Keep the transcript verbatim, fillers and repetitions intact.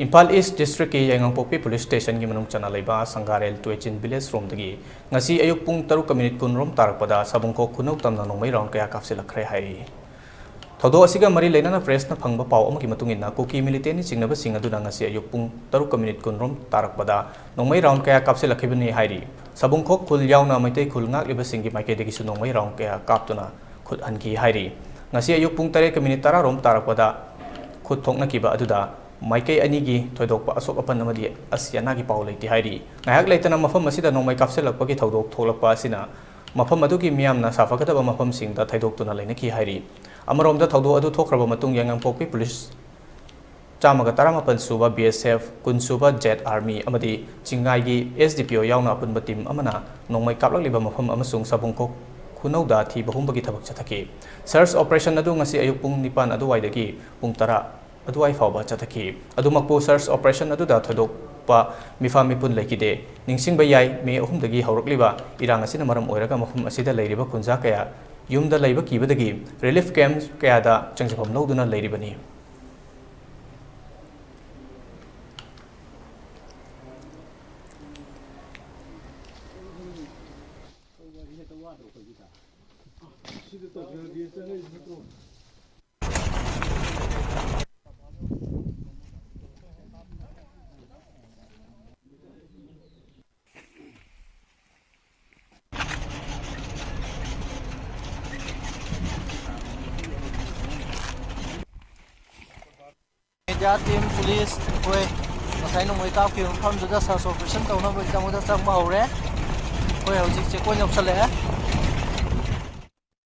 ꯏꯝꯐꯥꯜ ꯏꯁ ꯗꯤꯁꯇ꯭ꯔꯤꯛꯀꯤ ꯌꯥꯏꯉꯪꯄꯣꯛꯄꯤ ꯄꯨꯂꯤꯁ ꯁ꯭ꯇꯦꯁꯟꯒꯤ ꯃꯅꯨꯡ ꯆꯟꯅ ꯂꯩꯕ ꯁꯪꯒꯥꯔꯦꯜ ꯇꯨꯋꯦꯆꯤꯟ ꯚꯤꯂꯦꯖ ꯔꯣꯝꯗꯒꯤ ꯉꯁꯤ ꯑꯌꯨꯛ ꯄꯨꯡ ꯇꯔꯨꯛꯀ ꯃꯤꯅꯤꯠ ꯀꯨꯟ ꯔꯣꯝ ꯇꯥꯔꯛꯄꯗ ꯁꯥꯕꯨꯡꯈꯣꯛ ꯈꯨꯅꯧ ꯇꯝꯅ ꯅꯣꯡꯃꯩ ꯔꯥꯎꯟ ꯀꯌꯥ ꯀꯥꯞꯁꯤꯜꯂꯛꯈ꯭ꯔꯦ ꯍꯥꯏꯔꯤ꯫ ꯊꯧꯗꯣꯛ ꯑꯁꯤꯒ ꯃꯔꯤ ꯂꯩꯅꯅ ꯄ꯭ꯔꯦꯁꯅ ꯐꯪꯕ ꯄꯥꯎ ꯑꯃꯒꯤ ꯃꯇꯨꯡ ꯏꯟꯅ, ꯀꯨꯀꯤ ꯃꯤꯂꯤꯇꯦꯟꯅ ꯆꯤꯡꯅꯕꯁꯤꯡ ꯑꯗꯨꯅ ꯉꯁꯤ ꯑꯌꯨꯛ ꯄꯨꯡ ꯇꯔꯨꯛꯀ ꯃꯤꯅꯤꯠ ꯀꯨꯟ ꯔꯣꯝ ꯇꯥꯔꯛꯄꯗ ꯅꯣꯡꯃꯩ ꯔꯥꯎꯟ ꯀꯌꯥ ꯀꯥꯞꯁꯤꯜꯂꯛꯈꯤꯕꯅꯤ ꯍꯥꯏꯔꯤ꯫ ꯁꯥꯕꯨꯡꯈꯣꯛ ꯈꯨꯜ ꯌꯥꯎꯅ ꯃꯩꯇꯩ ꯈꯨꯜ ꯉꯥꯛꯂꯤꯕꯁꯤꯡꯒꯤ ꯃꯥꯏꯀꯩꯗꯒꯤꯁꯨ ꯅꯣꯡꯃꯩ ꯔꯥꯎꯟ ꯀꯌꯥ ꯀꯥꯞꯇꯨꯅ ꯈꯨꯠ ꯍꯟꯈꯤ ꯍꯥꯏꯔꯤ꯫ ꯉꯁꯤ ꯑꯌꯨꯛ ꯄꯨꯡ ꯇꯔꯦꯠꯀ ꯃꯤꯅꯤꯠ ꯇꯔꯥ ꯔꯣꯝ ꯇꯥꯔꯛꯄꯗ ꯈꯨꯠ ꯊꯣꯛꯅꯈꯤꯕ ꯑꯗꯨꯗ ꯃꯥꯏꯀꯩ ꯑꯅꯤꯒꯤ ꯊꯣꯏꯗꯣꯛꯄ ꯑꯁꯣꯛ ꯑꯄꯟ ꯑꯃꯗꯤ ꯑꯁꯤ ꯑꯅꯥꯒꯤ ꯄꯥꯎ ꯂꯩꯇꯦ ꯍꯥꯏꯔꯤ꯫ ꯉꯥꯏꯍꯥꯛ ꯂꯩꯇꯅ ꯃꯐꯝ ꯑꯁꯤꯗ ꯅꯣꯡꯃꯩ ꯀꯥꯞꯁꯤꯜꯂꯛꯄꯒꯤ ꯊꯧꯗꯣꯛ ꯊꯣꯛꯂꯛꯄ ꯑꯁꯤꯅ ꯃꯐꯝ ꯑꯗꯨꯒꯤ ꯃꯤꯌꯥꯝꯅ ꯁꯥꯐꯒꯗꯕ ꯃꯐꯝꯁꯤꯡꯗ ꯊꯩꯗꯣꯛꯇꯨꯅ ꯂꯩꯅꯈꯤ ꯍꯥꯏꯔꯤ꯫ ꯑꯃꯔꯣꯝꯗ ꯊꯧꯗꯣꯛ ꯑꯗꯨ ꯊꯣꯛꯈ꯭ꯔꯕ ꯃꯇꯨꯡ ꯌꯥꯏꯉꯪꯄꯣꯛꯄꯤ ꯄꯨꯂꯤꯁ ꯆꯥꯝꯃꯒ ꯇꯔꯥꯃꯥꯄꯟ ꯁꯨꯕ ꯕꯤ ꯑꯦꯁ ꯑꯦꯐ, ꯀꯨꯟ ꯁꯨꯕ ꯖꯦꯠ ꯑꯥꯔꯃꯤ ꯑꯃꯗꯤ ꯆꯤꯡꯉꯥꯏꯒꯤ ꯑꯦꯁ ꯗꯤ ꯄꯤ ꯑꯣ ꯌꯥꯎꯅ ꯑꯄꯨꯟꯕ ꯇꯤꯝ ꯑꯃꯅ ꯅꯣꯡꯃꯩ ꯀꯥꯞꯂꯛꯂꯤꯕ ꯃꯐꯝ ꯑꯃꯁꯨꯡ ꯁꯥꯕꯨꯡꯈꯣꯛ ꯈꯨꯅꯧꯗ ꯊꯤꯕ ꯍꯨꯝꯕꯒꯤ ꯊꯕꯛ ꯆꯠꯊꯈꯤ꯫ ꯁꯔꯆ ꯑꯣꯄꯔꯦꯁꯟ ꯑꯗꯨ ꯉꯁꯤ ꯑꯌꯨꯛ ꯄꯨꯡ ꯅꯤꯄꯥꯟ ꯑꯗꯨꯋꯥꯏꯗꯒꯤ ꯄꯨꯡ ꯇꯔꯥ ꯑꯗꯨꯋꯥꯏ ꯐꯥꯎꯕ ꯆꯠꯊꯈꯤ꯫ ꯑꯗꯨꯃꯛꯄꯨ, ꯁꯔꯆ ꯑꯣꯄꯔꯦꯁꯟ ꯑꯗꯨꯗ ꯊꯣꯏꯗꯣꯛꯄ ꯃꯤꯐꯥ ꯃꯤꯄꯨꯟ ꯂꯩꯈꯤꯗꯦ꯫ ꯅꯤꯡꯁꯤꯡꯕ ꯌꯥꯏ, ꯃꯦ ꯑꯍꯨꯝꯗꯒꯤ ꯍꯧꯔꯛꯂꯤꯕ ꯏꯔꯥꯡ ꯑꯁꯤꯅ ꯃꯔꯝ ꯑꯣꯏꯔꯒ ꯃꯐꯝ ꯑꯁꯤꯗ ꯂꯩꯔꯤꯕ ꯈꯨꯟꯖꯥ ꯀꯌꯥ ꯌꯨꯝꯗ ꯂꯩꯕ ꯀꯤꯕꯗꯒꯤ ꯔꯤꯂꯤꯐ ꯀꯦꯝꯞ ꯀꯌꯥꯗ ꯆꯪꯖꯐꯝ ꯂꯧꯗꯨꯅ ꯂꯩꯔꯤꯕꯅꯤ꯫ ꯃꯦꯗꯤꯌꯥ ꯇꯤꯝ, ꯄꯨꯂꯤꯁ, ꯑꯩꯈꯣꯏ ꯉꯁꯥꯏ ꯅꯣꯡꯃꯩ ꯀꯥꯞꯈꯤꯕ ꯃꯐꯝꯗꯨꯗ ꯁꯔꯆ ꯑꯣꯄꯔꯦꯁꯟ ꯇꯧꯅꯕꯒꯤꯗꯃꯛꯇ ꯆꯪꯕ ꯍꯧꯔꯦ꯫ ꯑꯩꯈꯣꯏ ꯍꯧꯖꯤꯛ ꯆꯦꯛ ꯄꯣꯏꯟ ꯌꯧꯁꯜꯂꯛꯑꯦ꯫